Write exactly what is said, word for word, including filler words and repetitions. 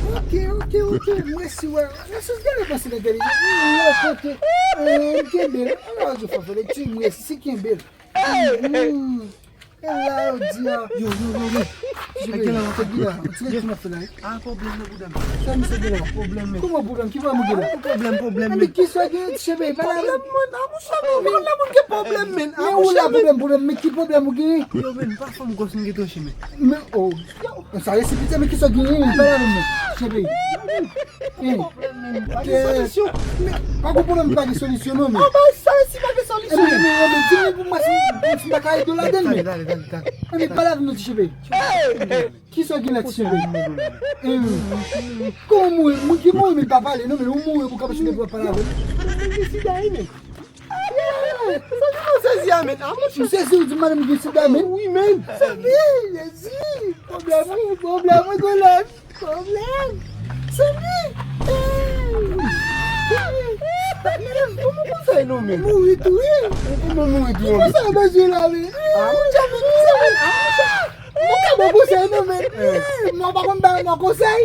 Ok, ok, ok. Mwen si wè. Mwen si gade panse l entèlijan. Mwen wè kote. Eh, m kenbe l. Ala yo fè fè lekti, mwen si kenbe l. Hmm. E la yo di a. Yo, yo, yo, yo. Ti Bey, gen la, ti Bey, ti Bey, ti nan fè la. Ah, pwoblèm nan bouda m. Sa misye gen la? Pwoblèm men. Kòman pwoblèm? Ki pwoblèm ou gen la? Pwoblèm, pwoblèm men. Ki sa gen, ti Bey? Pale avè m. Pwoblèm mwen, ah, monchè, men, men, la moun gen pwoblèm men. Ah, men ou la pwoblèm, pwoblèm, men ki pwoblèm ou genyen? Yo, men, pa fanm gwòs m gen tranche men. Men, oh. Sa resipite, men ki sa genyen? Pale avè m, ti Bey. Pwoblèm men. Pa gen solisyon. Men, pa gen pwoblèm, pa gen solisyon non, men. Ah, ba, sa resi pa gen solisyon. Ebyen, men, ebyen, di m pou mwen si, si m pa ka ede w ladann, men. Dale, dale, dale, dale. Ebyen, pale avè m non, ti Bey. Ki sa w gen la, ti Bey? Kòman mouri? Moun ki mouri, men pa pale non, men ou mouri pou kapab sou depi w ap pale avè m. Mwen gen sida wi men. Sa ki fè w sezi a men? Ah, monchè. M sezi ou di madanm gen sida men. Wi men. Sezi, Jezi. Pwoblèm, wi, pwoblèm, wi, kolèg. Pwoblèm. Sezi. Madanm, kòman konsa non men? Mouri tou wi. Kòman mouri tou? Kòman sa bezwen la men? Ah, monchè, men, monchè, men. Ah, monchè. Mwen ka ba w konsèy non men. Eh, mwen pa konn ba moun konsèy.